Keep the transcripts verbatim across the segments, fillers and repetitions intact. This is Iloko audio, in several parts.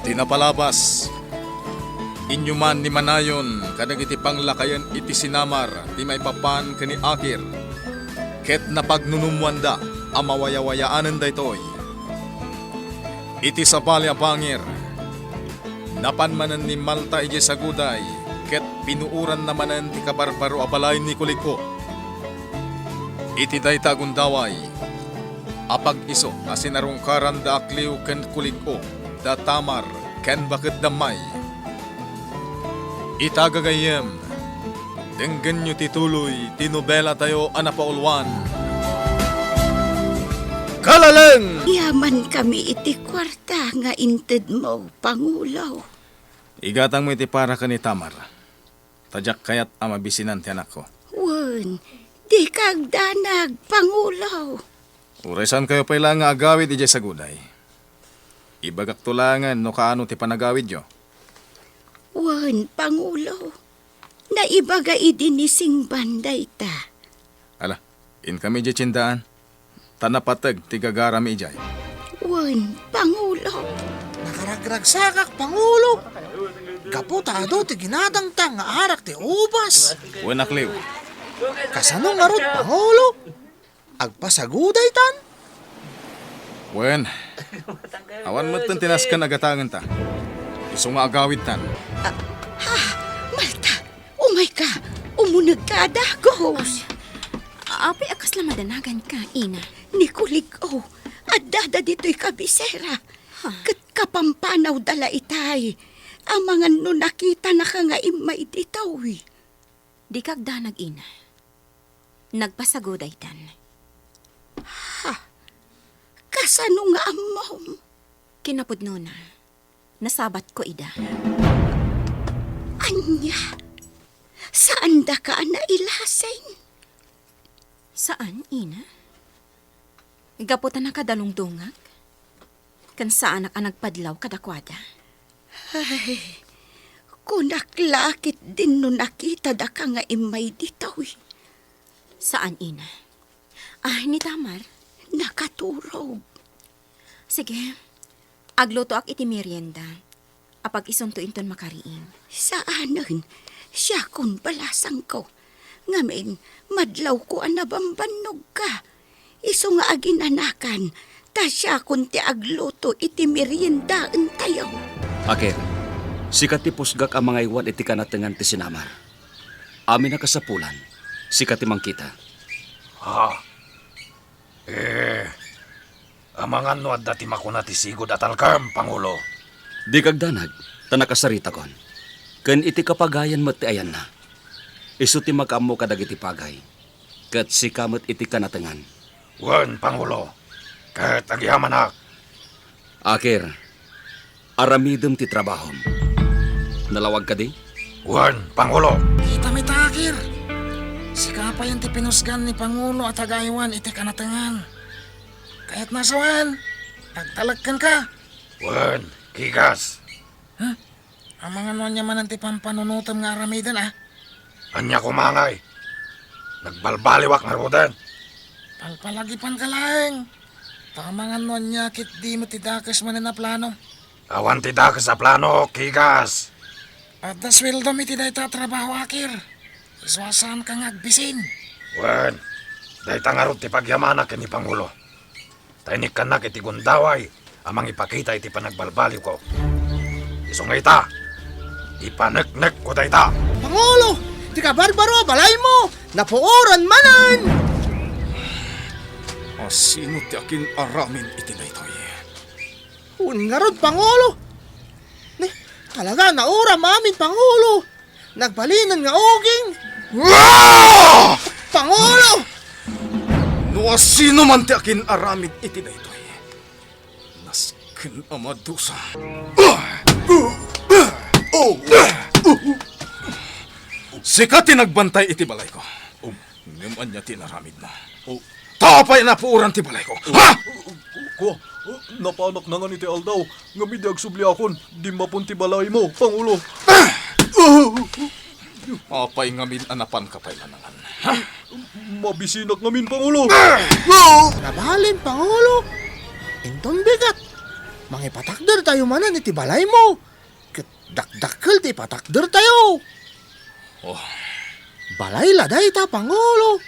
Ti napalabas, inyuman ni Manayon kadagiti panglakayen iti sinamar ti maipapan ken ni Akir, ket napagnunummoanda a mawayawayaanen daytoy. Iti sabali a bangir, napan manen ni Malta idiay saguday ket pinuoranna manen ti kabarbaro a balay ni Kulig-o. Iti dayta a gundaway, apag-isu a sinarungkaran da Akliw ken Kulig-o, da Tamar ken baket da May. Ita gagayyem, denggenyo ti tuloy ti nobelatayo a napauluan Kalaleng! Yaman kami iti kuarta nga intedmo, Pangulo. Igatangmo iti para ken ni Tamar, ta diak kayat a mabisinan ti anakko. Wen, dika agdanag, Pangulo. Uray saankayo pay la nga agawid idiay saguday, ibagakto laengen no kaano ti panagawidyo. Wen, Pangulo, naibaga idi ni Singban dayta. Ala, inkami idiay tiendaan. Ta napateg ti gagarami idiay. Wen, Pangulo. Nakaragragsakak, Pangulo. Gapu ta adu ti ginadangta nga arak ti ubas. Wen, Akliw. Kasano ngarud, Pangulo? Agpasagudaytan? Wen, awan metten ti nasken a gatangenta. Isu nga agawidtan. Ah, ha, Malta, umayka, umunegka a dagus. Apay a kasla madanaganka, Ina? Ni Kulig-o, addada ditoy kabisera. Ha? Ket kapampanawda la itay, amangan no nakitanaka nga immay ditoy. Dika agdanag, Ina. Nagpasagudaytan. Ha? Kasano nga ammom? Kinapudnona, nasabatko ida. Ania? Saandaka a nailasing? Saan, Ina. Gapu ta nakadalungdongak, ken saanak a nagpadlaw kadakuada. Ay, kunak la ket dinno nakitadaka nga immay ditoy. Saan, Ina? Ah, ni Tamar? Nakaturog. Sige, aglutoak iti merienda. Apag-isunto inton makariing. Saanen, siakon balasangko. Ngamin, madlawko a nabambannogka. Isu nga aginanakan, ta siakon ti agluto iti meriendaentayo. Akir, sika ti pusgak a mangaywan iti kanatengan ti sinamar. Amin a kasapulan, sika ti mangkita. Ha? Eh, amangan no adda ti makuna ti sigud a talkem, Pangulo. Dika agdanag, ta nakasaritakon. Ken iti kapagayan met ti ayanna. Isu ti makaammo kadagiti pagay. Ket sika met iti kanatengan. Wen, Pangulo. Ket agyamanak. Akir, aramidem ti trabahom. Nalawag kadi? Wen, Pangulo. Kitami ta, Akir. Sika payen ti pinusgan ni Pangulo a tagaaywan iti kanatengan. Kayatna a sawen, agtalek kenka. Wen, Kigas. Huh? Amangan no ania manen ti pampanunotem nga aramiden, a? Ania koma ngay? Nagbalbaliwak ngaruden. Palpalagipanka laeng. Ta amangan no ania ket dimo ti dakes manen a plano. Awan ti dakes a plano, Kigas. Adda sueldom iti dayta a trabaho, Akir. Isu a saanka nga agbisin. Wen, dayta ngarud ti pagyamanak ken ni Pangulo. Ta inikkannak iti gundaway a mangipakita iti panagbalbaliwko. Isu nga ita, ipaneknekko dayta. Pangulo, ti kabarbaro a balaymo, napuoran manen! Asino ti akin-aramid iti daytoy? Wen ngarud, Pangulo. Ne, talaga, nauram amin, Pangulo. Nagbalinen nga uging. Ah! Pangulo! No asino man ti akin-aramid iti daytoy, nasken a madusa. Sika ti nagbantay iti balayko. Ngem ania ti inaramidmo? Oh. Ta apay napuoran ti balayko? Ha? Kua, napanak nangan iti aldaw, ngem idi agsubliakon, dimmapon ti balaymo, Pangulo. Apay ngamin a napanka pay la nangan? Ha? Mabisinak ngamin, Pangulo. Nabalin, Pangulo. Inton bigat, Mangipatakdertayo manen iti balaymo. Ket dakdakkel ti ipatakdertayo. Oh. Balay la dayta, Pangulo.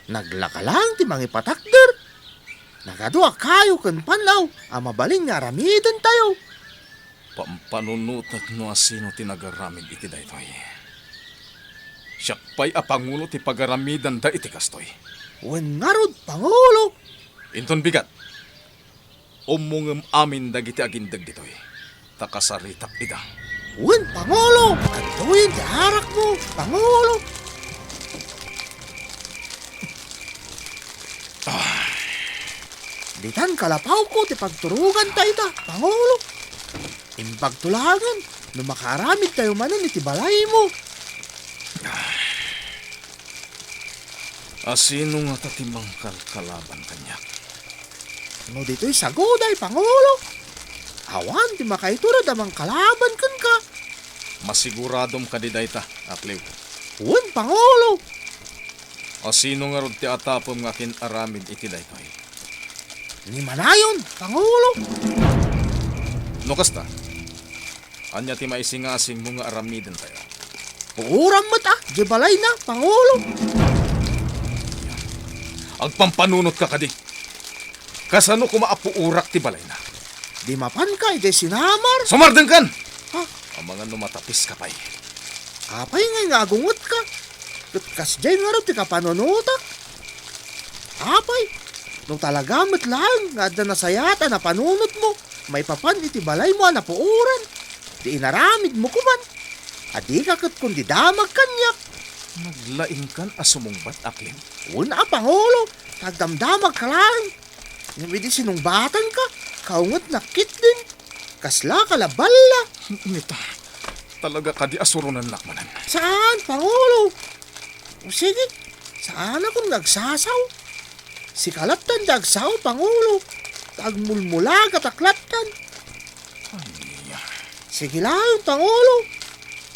Naglaka laeng ti mangipatakder. Nagadu a kayo ken panlaw a mabalin nga aramidentayo. Pampanunotek no asino ti nagaramid iti daytoy. Siak pay a pangulo ti pagaramidanda iti kastoy. Wen ngarud, Pangulo. Inton bigat, ummongem amin dagiti agindeg ditoy, ta kasaritak ida. Wen, Pangulo, adtoyen ti arakmo, Pangulo. Ah. Ditan kalapawko ti pagturoganta ita, Pangulo. Imbagto laengen no makaaramidtayo manen iti balaymo. Asino ngata ti mangkalkalaban kaniak? No ditoy saguday, Pangulo, awan ti makaiturod a mangkalaban kenka. Masiguradom kadi dayta, Akliw? Wen, Pangulo. Asino ngarud ti atapem nga akin-aramid iti daytoy? Ni Manayon, Pangulo. No kasta, ania ti maisingasingmo nga aramidentayo? Puoram met a, di balayna, Pangulo. Agpampanunotka kadi? Kasano koma a puorak ti balayna? Di mapanka idiay sinamar. Sumardengkan! Ha? Amangan no matapiska pay. Apay ngay nga agungetka? Ket kasdiay ngarud ti kapanunotak? Apay, no talaga met laeng nga adda nasayaat a napanunotmo maipapan iti balaymo a napuoran, ti inaramidmo koman, a dika ket kundi damag kaniak. Naglaingkan a sumungbat, Aklim? Wen a, Pangulo, ta agdamdamagka laeng. Ngem idi sinungbatanka, kaungetnak ketdin. Kaslaka la balla. Nita, talaga kadi a suronennak manen? Saan, Pangulo. O sige, saanakon nga agsasaw. Sika lattan ti agsao, Pangulo. Ta agmulmulagatak lattan. Ania? Sige laeng, Pangulo.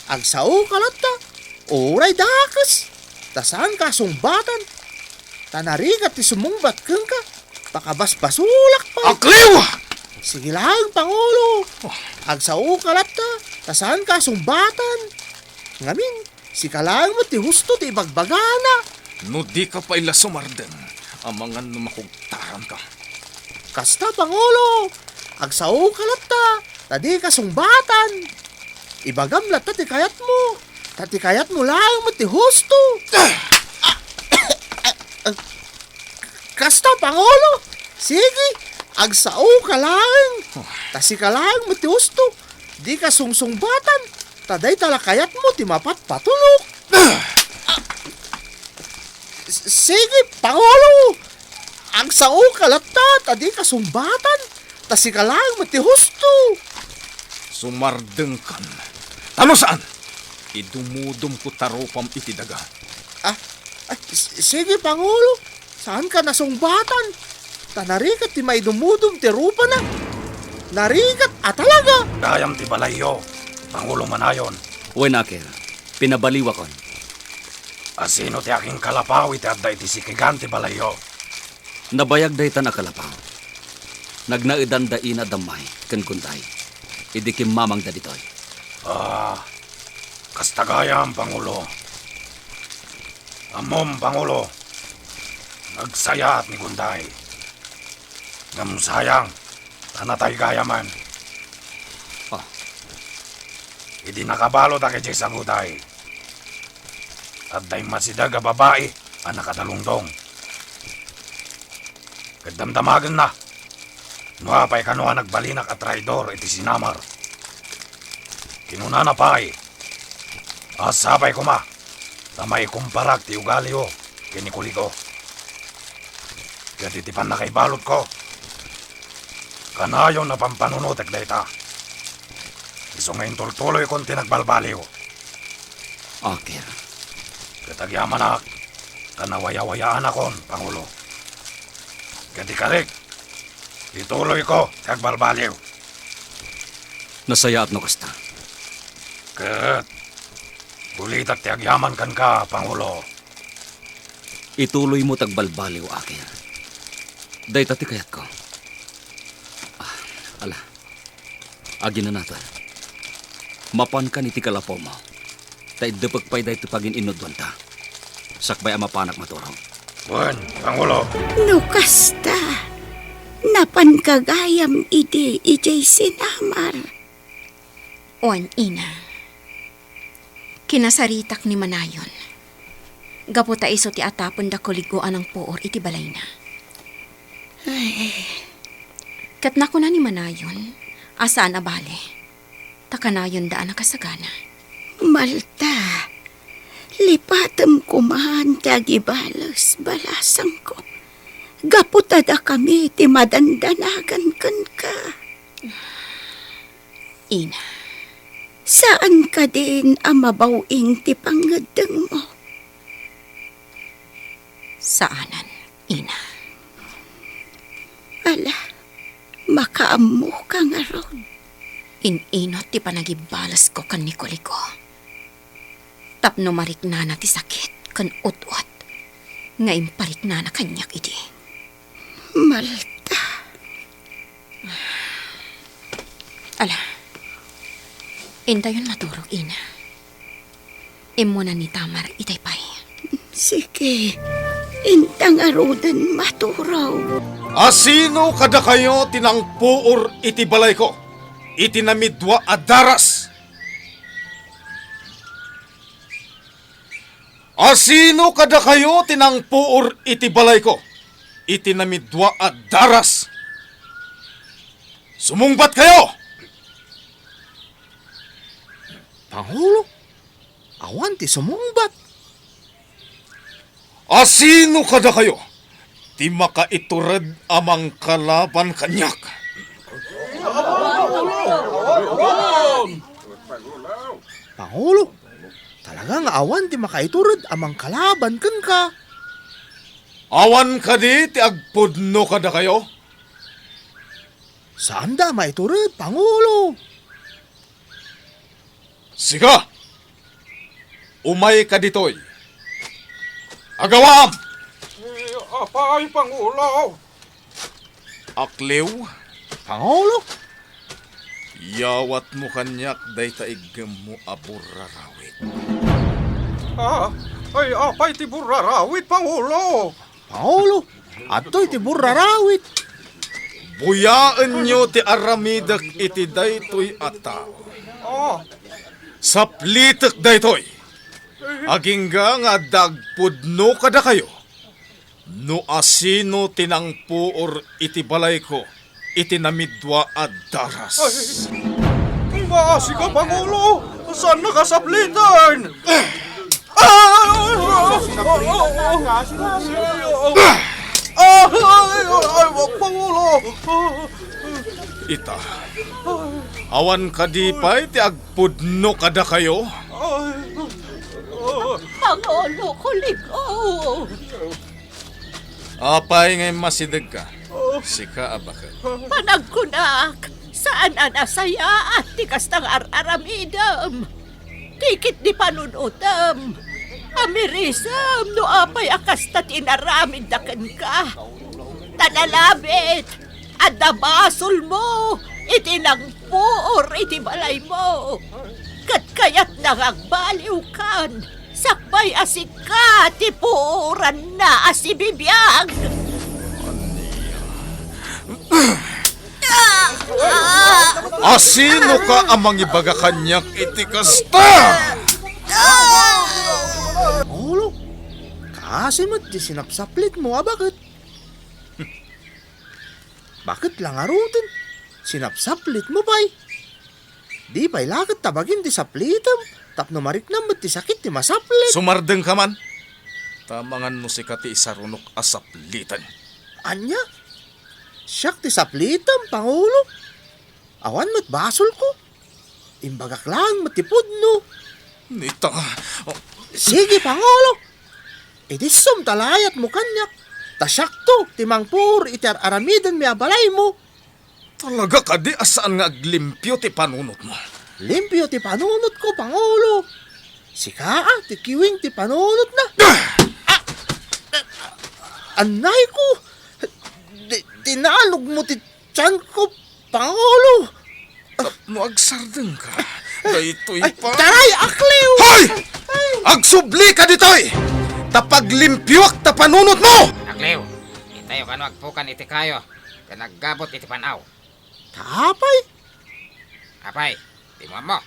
Agsaoka latta. Uray dakes. Ta saanka a sungbatan. Ta narigat ti sumungbat kenka. Pakabasbasolak pay. Akliw! Sige laeng, Pangulo. Agsaoka latta, ta saanka a sungbatan. Ngamin, sika laeng met ti husto ti ibagbagana. No dika pay la sumardeng, amangan no makugtaranka. Kasta, Pangulo. Agsaoka latta, ta dika sungbatan. Ibagam latta ti kayatmo, ta ti kayatmo laeng met ti husto. Kasta, Pangulo. Sige, agsaoka laeng. Ta sika laeng met ti husto. Dika sungsungbatan. Ta dayta la kayatmo ti mapatpatulok. S-, sige, Pangulo. Agsaoka latta, ta dika sungbatan. Ta sika laeng met ti husto. Sumardengkan. Ta no saan, idumudomko ta rupam iti daga. Ah, ay, s-, sige, Pangulo. Saanka nasungbatan. Ta narigat ti maidumudom ti rupana. Narigat a talaga. Gayam ti balayyo, Pangulo Manayon. Wen, Akil, pinabaliwakon. Asino ti akinkalapaw iti adda iti sikigan ti balayyo? Nabayag daytan a kalapaw. Nagnaedanda Ina Damay ken Gunday idi kimmamangda ditoy. Ah, kasta gayam, Pangulo. Ammom, Pangulo, nagsayaat ni Gunday. Ngem sayang, ta natay gayamen. Ah. Idi nakabaludak idiay saguday, adda immasideg a babai a nakadalungdong. Ket damdamagenna no apay kano a nagbalinak a traidor iti sinamar. Kinunana pay, a sapay koma ta maikumparak ti ugaliyo ken ni Kuliko. Ket iti pannakaibalutko, kanayon a pampanunotek dayta. Isu nga intultuloykon ti nagbalbaliw. Akil. Ket agyamanak ta nawayawayaanakon, Pangulo. Ket ikarik, ituloyko ti agbalbaliw. Nasayaat no kasta. Ket ulitak ti agyaman kenka, Pangulo. Ituloymo ti agbalbaliw, Akil. Dayta ti kayatko. Ah, ala, Aginanaton, mapankan iti kalapom, ta iddepek pay daytoy pagin-inudwanta, sakbay a mapanak maturog. Wen, Pangulo. No kasta, napanka gayam idi idiay sinamar. Wen, ina. Kinasaritak ni Manayon. Gapu ta isu ti atapenda Kuligo a nangpuor iti balayna. Ay. Ket nakuna ni Manayon a saan a bale, ta kanayonda a nakasagana. Malta, lipatem koman ti agibales balasangko, gapu ta dakami ti madandanagan kenka. Ina. Saan kadin a mabaw-ing ti pangngeddengmo? Saanen, ina. Ala, makaammoka ngarud. In-inot ti panagibalesko ken ni Kuligo. Tapno mariknana ti sakit ken utwat nga impariknana kaniak idi. Malta. Ala, intayon maturog, ina. Immuna ni Tamar itay pay. Sige, inta ngaruden maturog. Asino kadakayo ti nangpuor iti balayko, iti namidua a daras? Asino kadakayo ti nangpuor iti balayko iti namidua a daras? Sumungbatkayo! Pangulo, awan ti sumungbat. Asino kadakayo ti makaitured a mangkalaban kaniak? Pangulo, talaga nga awan ti makaitured a mangkalaban kenka. Awan kadi ti agpudno kadakayo? Saanda a maitured, Pangulo. Sika! Umayka ditoy. Agawaam! Eh, apay, Pangulo? Akliw. Pangulo? Yawatmo kaniak dayta iggemmo a burrarawit. Ah, ay, apay ti burrarawit, Pangulo? Pangulo, adtoy ti burrarawit. Buyaenyo ti aramidek iti daytoy a tao. Oh. Saplitek daytoy. Agingga nga adda agpudno kadakayo no asino ti nangpuor iti balayko iti namidua a daras. Ay, maasika, Pangulo! Saannaka sapliten! Ay, ay, ay, Pangulo! Ita, awan kadi pay ti agpudno kadakayo? Pangulo, Kuligo! Apay nga immasidegka? Oh. Sika a baket. Panagkunak, saan a nasayaat ti kasta nga ar-aramidem. Ti ketdi panunotem, amirisem no apay a kasta ti inaramidda kenka. Ta nalabit, adda basolmo iti nangpuor iti balaymo. Ket kayatna nga agbaliwkan, sakbay a sika ti puoranna a sibibiag. Ania? Asinoka a mangibaga kaniak iti kasta? Ulo, kaasi met ti sinapsaplitmo a baket. Baket la ngaruden, sinapsaplitmo pay. Di pay la ket ta bagim ti saplitem, tapno mariknam met ti sakit ti masaplit. Sumardengka man, ta amangan no sika ti isarunok a sapliten. Ania? Siak ti saplitem, Pangulo? Awan met basolko. Imbagak laeng met ti pudno. Nita. Sige, Pangulo. Idi isom ta layatmo kaniak, ta siakto ti mangpuor iti ar-aramidenmi a balaymo. Talaga kadi a saan nga aglimpio ti panunotmo? Limpio ti panunotko, Pangulo. Sika a ti kiwing ti panunotna. Ah! Ah! Annayko! Di-, dinalogmo ti tianko, Pangulo! Tapno agsardengka, daytoy Ay, pa. Taray, Akliw! Hoy! Agsublika ditoy! Ta paglimpioak ta panunotmo! Akliw, intayo kano agpukan iti kayo, ken aggabut iti pan-aw. Ta apay? Apay, ti muammo.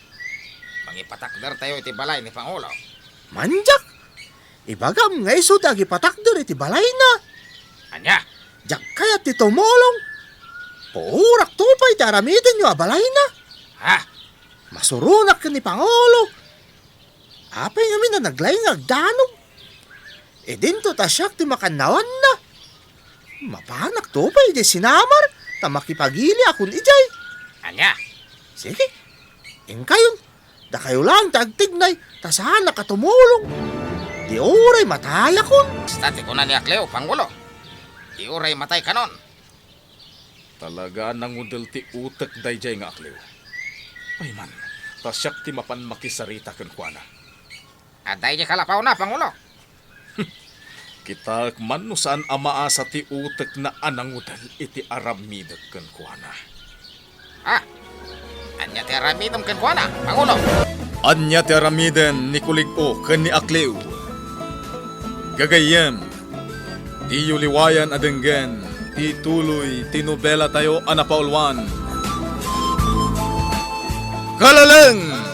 Mangipatakdertayo iti balay ni Pangulo. Mandiak, ibagam nga isu ti agipatakder iti balayna. Ania? Diak kayat ti tumulong. Puorakto pay ti aramidenyo a balayna. Ha? Masuronak ken ni Pangulo. Apay ngamin a naglaing nga agdanum? Idinto ta siak ti makannawanna. Mapanakto pay idiay sinamar, ta makipagiliakon idiay. Ania? Sige, inkayon. Dakayo laeng ti agtignay, ta saanak a tumulong. Di uray matayakon. Basta ti kuna ni Akliw, Pangulo. Di uray mataykanon. Talaga a nangudel ti utek daydiay nga Akliw. Pay man, ta siak ti mapan makisarita kenkuana. Adda idiay kalapawna, Pangulo. Kitaek man no saan a maasa ti utekna a nangudel iti aramidek kenkuana. Ah, ania ti aramidem kenkuana, Pangulo? Ania ti aramiden ni Kulig-o ken ni Akliw? Gagayyem, diyo liwayan a denggen ti tuloy ti nobelatayo a napauluan, Kalaleng!